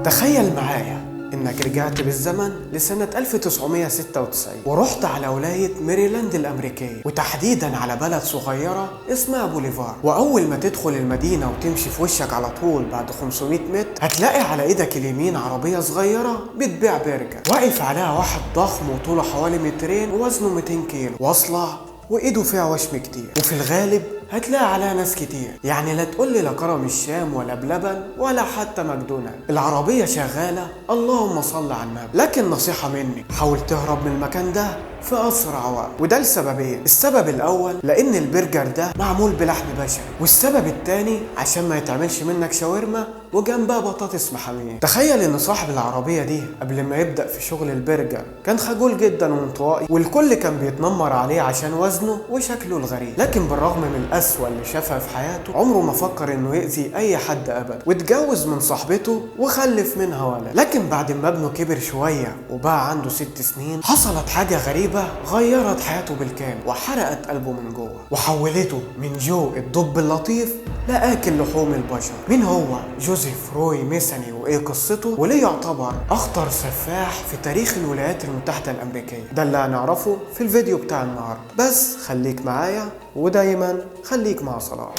تخيل معايا انك رجعت بالزمن لسنة 1996 ورحت على ولاية ميريلاند الامريكية، وتحديدا على بلد صغيرة اسمها بوليفار. واول ما تدخل المدينة وتمشي في وشك على طول بعد 500 متر هتلاقي على ايدك اليمين عربية صغيرة بتبيع برجر، واقف عليها واحد ضخم وطوله حوالي مترين ووزنه 200 كيلو واصلع وايده فيها وشم كتير، وفي الغالب هتلاقي عليها ناس كتير، يعني لا تقول لي لا كرم الشام ولا بلبن ولا حتى ماكدونالد. العربية شغالة، اللهم صل على النبي. لكن نصيحة مني، حاول تهرب من المكان ده في أسرع وقت، وده لسببين. السبب الأول لأن البرجر ده معمول بلحم بشري، والسبب الثاني عشان ما يتعملش منك شاورما وجنبها بطاطس محامية. تخيل إن صاحب العربية دي قبل ما يبدأ في شغل البرجر كان خجول جدا وانطوائي، والكل كان بيتنمر عليه عشان وزنه وشكله الغريب، لكن بالرغم من القسوة اللي شافها في حياته عمره ما فكر إنه يأذي أي حد أبدا، واتجوز من صاحبته وخلف منها ولد. لكن بعد ما ابنه كبر شوية وبقى عنده 6 سنين حصلت حاجة غريبة غيرت حياته بالكامل وحرقت قلبه من جوه وحولته من جو الدب اللطيف لآكل لحوم البشر. مين هو جوزيف روي ميساني وايه قصته وليه يعتبر اخطر سفاح في تاريخ الولايات المتحدة الامريكية؟ ده اللي هنعرفه في الفيديو بتاع النهارده، بس خليك معايا ودايما خليك مع صلاح.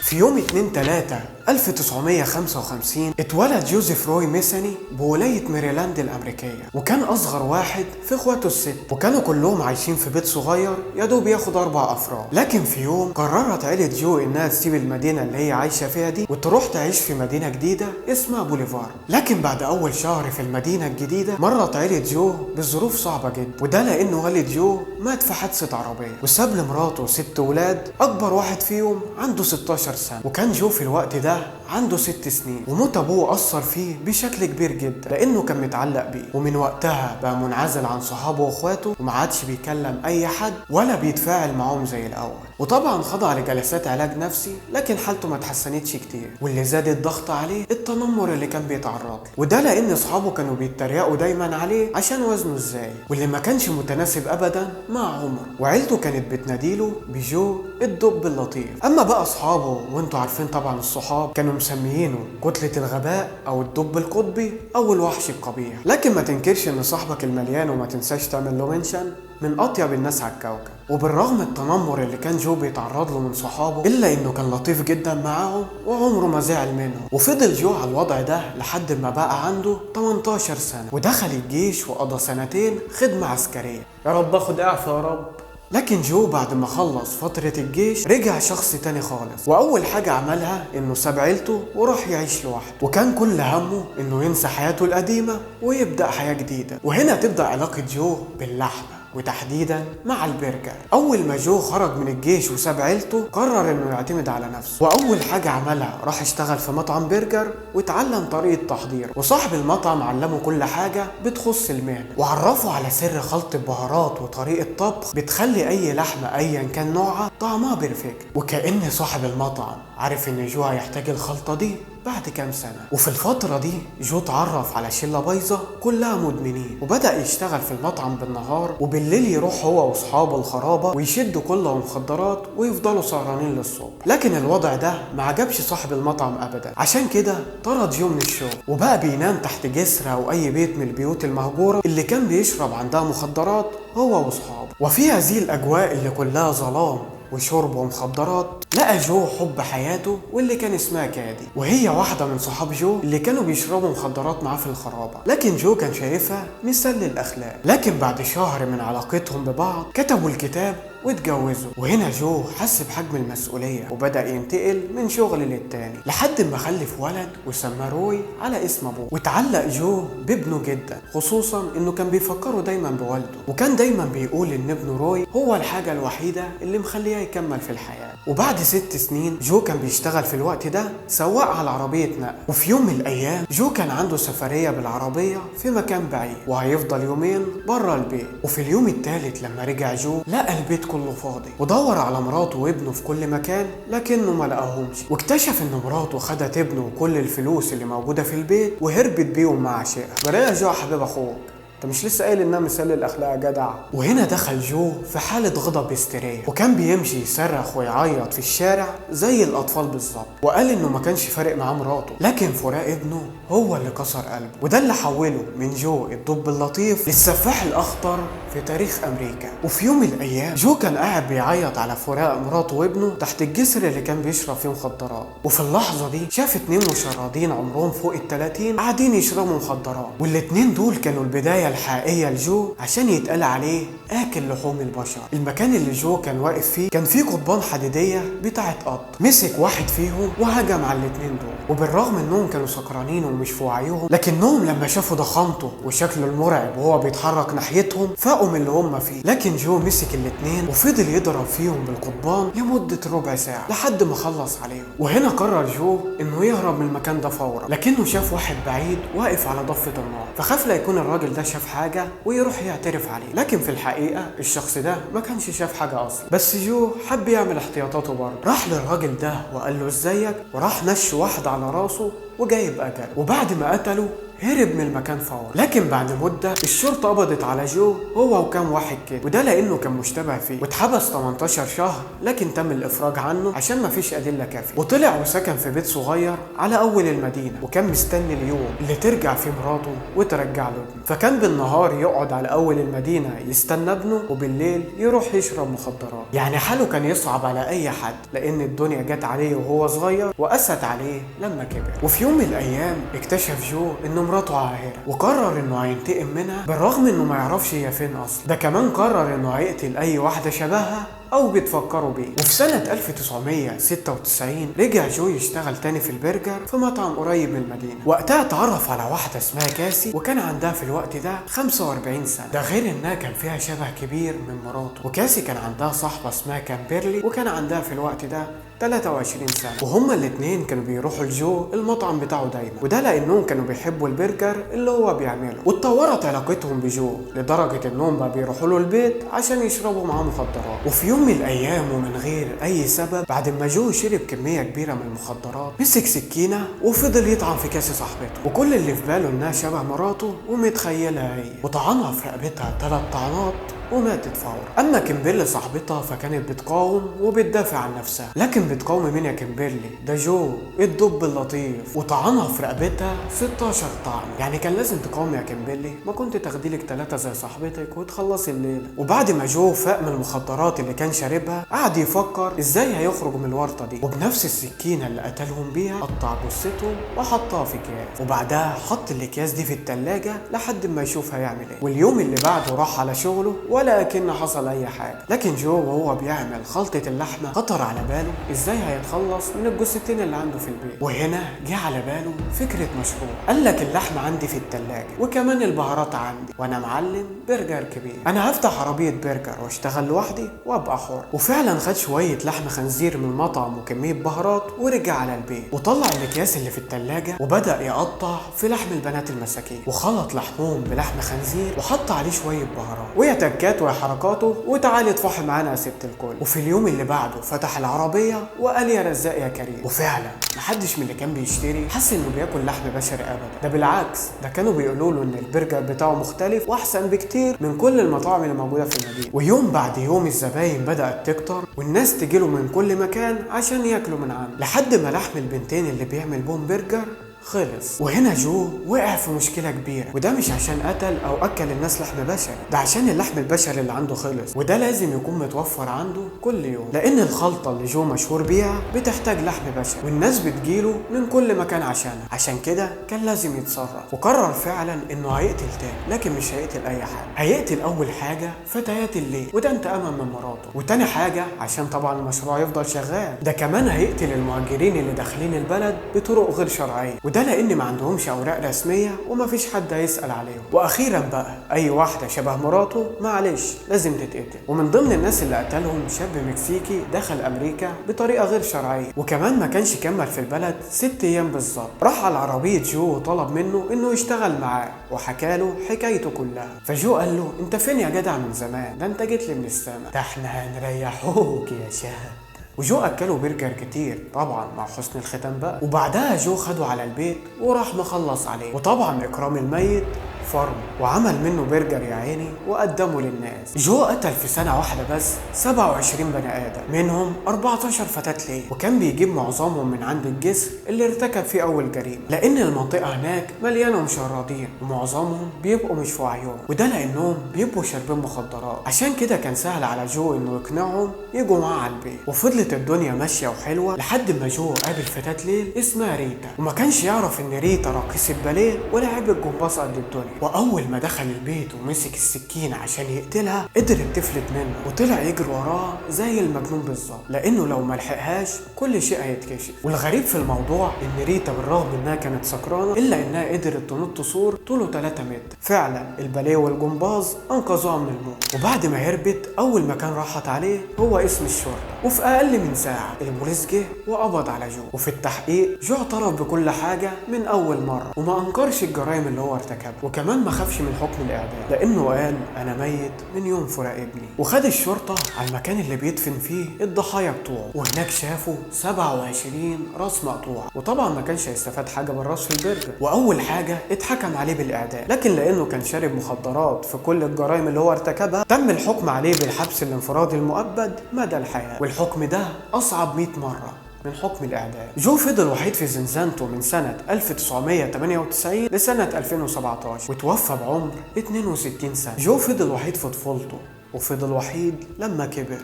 في يوم 2/3/1955 اتولد جوزيف روي ميساني بولاية ميريلاند الأمريكية، وكان أصغر واحد في إخواته الست، وكانوا كلهم عايشين في بيت صغير يدوب ياخد 4 أفراد. لكن في يوم قررت عيلة جو إنها تسيب المدينة اللي هي عايشة فيها دي وتروح تعيش في مدينة جديدة اسمها بوليفار. لكن بعد أول شهر في المدينة الجديدة مرت عيلة جو بظروف صعبة جدا، وده لأن والد جو مات في حادثة عربية وساب لمراته 6 ولاد، أكبر واحد فيهم عنده 16 سنة، وكان جو في الوقت ده عنده 6 سنين. وموت ابوه اثر فيه بشكل كبير جدا لانه كان متعلق بيه، ومن وقتها بقى منعزل عن صحابه واخواته وما عادش بيكلم اي حد ولا بيتفاعل معاهم زي الاول. وطبعا خضع لجلسات علاج نفسي لكن حالته ما اتحسنتش كتير، واللي زاد الضغط عليه التنمر اللي كان بيتعرض له، وده لان اصحابه كانوا بيتريقوا دايما عليه عشان وزنه الزايد واللي ما كانش متناسب ابدا مع عمره، وعيلته كانت بتناديله بجو الدب اللطيف. اما بقى اصحابه، وانتوا عارفين طبعا الصحاب، كانوا مسميينه كتلة الغباء او الدب القطبي او الوحش القبيح. لكن ما تنكرش ان صاحبك المليان وما تنساش تعمل له mention من اطيب الناس على الكوكب. وبالرغم التنمر اللي كان جو بيتعرض له من صحابه الا انه كان لطيف جدا معاهم وعمره ما زعل منه. وفضل جو على الوضع ده لحد ما بقى عنده 18 سنة ودخل الجيش وقضى 2 سنين خدمة عسكرية. يا رب اخد اعفاء يا رب. لكن جو بعد ما خلص فترة الجيش رجع شخص تاني خالص، وأول حاجة عملها إنه ساب عيلته وراح يعيش لوحده، وكان كل همه إنه ينسى حياته القديمة ويبدأ حياة جديدة. وهنا تبدأ علاقة جو باللحمة وتحديدا مع البرجر. أول ما جو خرج من الجيش وساب عيلته قرر إنه يعتمد على نفسه، وأول حاجة عملها راح اشتغل في مطعم برجر واتعلم طريقة تحضيره، وصاحب المطعم علمه كل حاجة بتخص المهنة وعرفه على سر خلط البهارات وطريقة طبخ بتخلي أي لحمة أيا كان نوعها طعمها perfect. وكأن صاحب المطعم عارف إن جو هيحتاج الخلطة دي بعد كام سنة. وفي الفترة دي جو اتعرف على شلة بايظة كلها مدمنين، وبدأ يشتغل في المطعم بالنهار وبالليل يروح هو واصحابه الخرابة ويشدوا كلهم مخدرات ويفضلوا سهرانين للصبح. لكن الوضع ده ما عجبش صاحب المطعم ابدا، عشان كده طرد جو من الشغل وبقى بينام تحت جسر او اي بيت من البيوت المهجورة اللي كان بيشرب عندها مخدرات هو واصحابه. وفي هذه الاجواء اللي كلها ظلام وشرب ومخدرات لقى جو حب حياته واللي كان اسمها كادي، وهي واحدة من صحاب جو اللي كانوا بيشربوا مخدرات معاه في الخرابة، لكن جو كان شايفها مثال للأخلاق. لكن بعد شهر من علاقتهم ببعض كتبوا الكتاب واتجوزوا، وهنا جو حس بحجم المسؤولية وبدأ ينتقل من شغل للتاني لحد ما خلف ولد وسماه روي على اسم ابوه. وتعلق جو بابنه جدا، خصوصا انه كان بيفكره دايما بوالده، وكان دايما بيقول ان ابنه روي هو الحاجة الوحيدة اللي مخليه يكمل في الحياة. وبعد 6 سنين جو كان بيشتغل في الوقت ده سواق على عربية نقل، وفي يوم من الايام جو كان عنده سفرية بالعربية في مكان بعيد وهيفضل يومين بره البيت. وفي اليوم الثالث لما رجع جو لقى البيت كله فاضي، ودور على مراته وابنه في كل مكان لكنه ما لقاهمش، واكتشف ان مراته خدت ابنه وكل الفلوس اللي موجودة في البيت وهربت بيهم مع عشيقها. بريء جو يا حبيب اخوك. انت مش لسه قايل انها مثال للاخلاق يا جدع؟ وهنا دخل جو في حاله غضب هستيريه، وكان بيمشي يصرخ ويعيط في الشارع زي الاطفال بالظبط، وقال انه ما كانش فارق معاه مراته، لكن فراق ابنه هو اللي كسر قلبه، وده اللي حوله من جو الدب اللطيف للسفاح الاخطر في تاريخ امريكا. وفي يوم من الايام جو كان قاعد بيعيط على فراق مراته وابنه تحت الجسر اللي كان بيشرب فيه مخدرات، وفي اللحظة دي شاف 2 مشردين عمرهم فوق ال30 قاعدين يشربوا مخدرات، والاتنين دول كانوا البداية الحقيقية لجو عشان يتقال عليه اكل لحوم البشر. المكان اللي جو كان واقف فيه كان فيه قضبان حديديه بتاعه قطر، مسك واحد فيهم وهجم على الاتنين دول، وبالرغم انهم كانوا سكرانين ومش في وعيهم، لكنهم لما شافوا ضخامته وشكله المرعب وهو بيتحرك ناحيتهم فاقوا من اللي هم فيه. لكن جو مسك الاتنين وفضل يضرب فيهم بالقضبان لمدة ربع ساعة لحد ما خلص عليهم. وهنا قرر جو انه يهرب من المكان ده فورا، لكنه شاف واحد بعيد واقف على ضفه النار، فخاف لا يكون الراجل ده شاف حاجة ويروح يعترف عليه، لكن في الحقيقة الشخص ده ما كانش شاف حاجة اصلا، بس جو حب يعمل احتياطاته برضه. راح للراجل ده وقال له ازيك، وراح نش واحد على راسه وجايب اجله، وبعد ما قتله هرب من المكان فورا. لكن بعد مدة الشرطة قبضت على جو هو وكام واحد كده، وده لأنه كان مشتبه فيه، واتحبس 18 شهر، لكن تم الإفراج عنه عشان مفيش أدلة كافية. وطلع وسكن في بيت صغير على أول المدينة، وكان مستني اليوم اللي ترجع فيه مراته وترجع له ابنه. فكان بالنهار يقعد على أول المدينة يستنى ابنه، وبالليل يروح يشرب مخدرات. يعني حاله كان يصعب على أي حد، لأن الدنيا جت عليه وهو صغير وقست عليه لما كبر. وفي يوم من الأيام اكتشف جو إنه مراته عاهرة، وقرر انه هينتقم منها بالرغم انه ما يعرفش هي فين اصلا. ده كمان قرر انه هيقتل اي واحدة شبهها او بيتفكروا بيه. وفي سنة 1996 رجع جو يشتغل تاني في البرجر في مطعم قريب من المدينة. وقتها اتعرف على واحدة اسمها كاسي، وكان عندها في الوقت ده 45 سنة، ده غير انها كان فيها شبه كبير من مراته. وكاسي كان عندها صاحبة اسمها كامبرلي، وكان عندها في الوقت ده 23 سنة، وهما الاتنين كانوا بيروحوا لجو المطعم بتاعه دايما، وده لانهم كانوا بيحبوا البرجر اللي هو بيعمله. واتطورت علاقتهم بجو لدرجة انهم بقى بيروحوا له البيت عشان يشربوا معاه مخدرات. وفي يوم من الايام ومن غير اي سبب، بعد ما جو شرب كمية كبيرة من المخدرات، مسك سكينة وفضل يطعن في كاسي صاحبته، وكل اللي في باله انها شبه مراته ومتخيلها هي، وطعنها في رقبتها 3 طعنات وماتت فورا. اما كيمبرلي صاحبتها فكانت بتقاوم وبتدافع عن نفسها، لكن بتقاوم مين يا كيمبرلي؟ ده جو الدب اللطيف، وطعنها في رقبتها 16 طعنه. يعني كان لازم تقاوم يا كيمبرلي، ما كنت تاخدي لك 3 زي صاحبتك وتخلصي الليلة. وبعد ما جو فاق من المخدرات اللي كان شاربها، قعد يفكر ازاي هيخرج من الورطة دي، وبنفس السكينة اللي قتلهم بيها قطع جثتهم وحطها في اكياس، وبعدها حط الاكياس دي في الثلاجة لحد ما يشوف هيعمل ايه. واليوم اللي بعده راح على شغله ولا كأن حصل اي حاجة. لكن جو وهو بيعمل خلطه اللحمة خطر على باله ازاي هيتخلص من الجثتين اللي عنده في البيت، وهنا جه على باله فكرة مشروع. قال لك اللحمة عندي في الثلاجة وكمان البهارات عندي، وانا معلم برجر كبير، انا هفتح عربية برجر واشتغل لوحدي وابقى حر. وفعلا خد شوية لحم خنزير من المطعم وكمية بهارات ورجع على البيت، وطلع الاكياس اللي في الثلاجة وبدا يقطع في لحم البنات المساكين، وخلط لحمهم بلحم خنزير وحط عليه شوية بهارات ويا تكات ويا حركاته، وتعالي اطفحي معانا يا ست الكل. وفي اليوم اللي بعده فتح العربية وقال يا رزاق يا كريم. وفعلا محدش من اللي كان بيشتري حس انه بياكل لحم بشري ابدا، ده بالعكس ده كانوا بيقولوا له ان البرجر بتاعه مختلف واحسن بكتير من كل المطاعم اللي موجودة في المدينة. ويوم بعد يوم الزباين بدات تكتر والناس تجيله من كل مكان عشان ياكلوا من عنده، لحد ما لحم البنتين اللي بيعمل بهم برجر خلص. وهنا جو وقع في مشكلة كبيرة، وده مش عشان قتل أو أكل الناس لحم بشري، ده عشان اللحم البشري اللي عنده خلص، وده لازم يكون متوفر عنده كل يوم، لأن الخلطة اللي جو مشهور بيها بتحتاج لحم بشري والناس بتجيله من كل مكان عشانها. عشان كده كان لازم يتصرف، وقرر فعلا إنه هيقتل تاني، لكن مش هيقتل أي حاجة. هيقتل أول حاجة فتيات الليل، وده انتقاما من مراته، وتاني حاجة عشان طبعا المشروع يفضل شغال، ده كمان هيقتل المهاجرين اللي داخلين البلد بطرق غير شرعية، وده لان ما عندهمش اوراق رسمية ومفيش حد هيسال عليهم. واخيرا بقى اي واحدة شبه مراته معلش لازم تتقتل. ومن ضمن الناس اللي قتلهم شاب مكسيكي دخل امريكا بطريقة غير شرعية، وكمان ما كانش كمل في البلد 6 ايام بالظبط. راح على عربية جو وطلب منه انه يشتغل معاه، وحكى له حكايته كلها. فجو قال له انت فين يا جدع من زمان؟ ده انت جيت لي من السما، ده احنا هنريحوك يا شاب. وجو اكلوا برجر كتير طبعا مع حسن الختام بقى. وبعدها جو خده على البيت وراح مخلص عليه، وطبعا اكرام الميت فرم وعمل منه برجر يا عيني وقدمه للناس. جو قتل في سنة واحدة بس 27 بني آدم، منهم 14 فتاة ليل، وكان بيجيب معظمهم من عند الجسر اللي ارتكب فيه أول جريمة، لأن المنطقة هناك مليانة مشردين ومعظمهم بيبقوا مش في وعيهم، وده لأنهم بيبقوا شاربين مخدرات. عشان كده كان سهل على جو إنه يقنعهم يجوا معاه على البيت. وفضلت الدنيا ماشية وحلوة لحد ما جو قابل فتاة ليل اسمها ريتا، وما كانش يعرف إن ريتا راقصة باليه ولاعبة جمباز قد الدنيا. وأول ما دخل البيت ومسك السكين عشان يقتلها قدرت تفلت منه وطلع يجري وراه زي المجنون بالظبط، لأنه لو ما لحقهاش كل شيء هيتكشف. والغريب في الموضوع إن ريتا بالرغم إنها كانت سكرانة إلا إنها قدرت تنط سور طوله 3 متر. فعلا الباليه والجمباز أنقذوها من الموت. وبعد ما هربت أول مكان راحت عليه هو اسم الشرطة، وفي أقل من ساعة البوليس جه وقبض على جو. وفي التحقيق جو اعترف بكل حاجة من أول مرة وما أنكرش الجرائم اللي هو ارتكبها، وكمان ما خافش من حكم الإعدام لأنه قال أنا ميت من يوم فراق ابني. وخد الشرطة على المكان اللي بيدفن فيه الضحايا بتوعه، وهناك شافوا 27 راس مقطوعة، وطبعا ما كانش هيستفاد حاجة بالراس في البرجر. وأول حاجة اتحكم عليه بالإعدام، لكن لأنه كان شارب مخدرات في كل الجرائم اللي هو ارتكبها تم الحكم عليه بالحبس الانفرادي المؤبد مدى الحياة، والحكم ده أصعب 100 مرة من حكم الإعدام. جو فضل وحيد في زنزانته من سنة 1998 لسنة 2017 وتوفى بعمر 62 سنة. جو فضل وحيد في طفولته، وفضل وحيد لما كبر،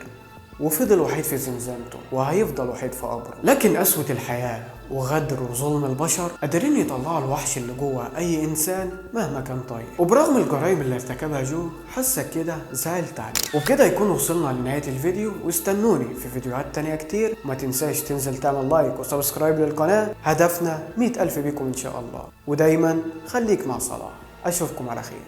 وفضل وحيد في زنزانته، وهيفضل وحيد في قبره. لكن قسوة الحياة وغدر وظلم البشر قادرين يطلعوا الوحش اللي جوه اي انسان مهما كان طيب. وبرغم الجرائم اللي ارتكبها جو حاسك كده زعلت عليه. وبكده يكون وصلنا لنهاية الفيديو، واستنوني في فيديوهات تانية كتير. وما تنساش تنزل تعمل like و subscribe للقناة، هدفنا 100,000 بيكم ان شاء الله. ودايما خليك مع صلاح، اشوفكم على خير.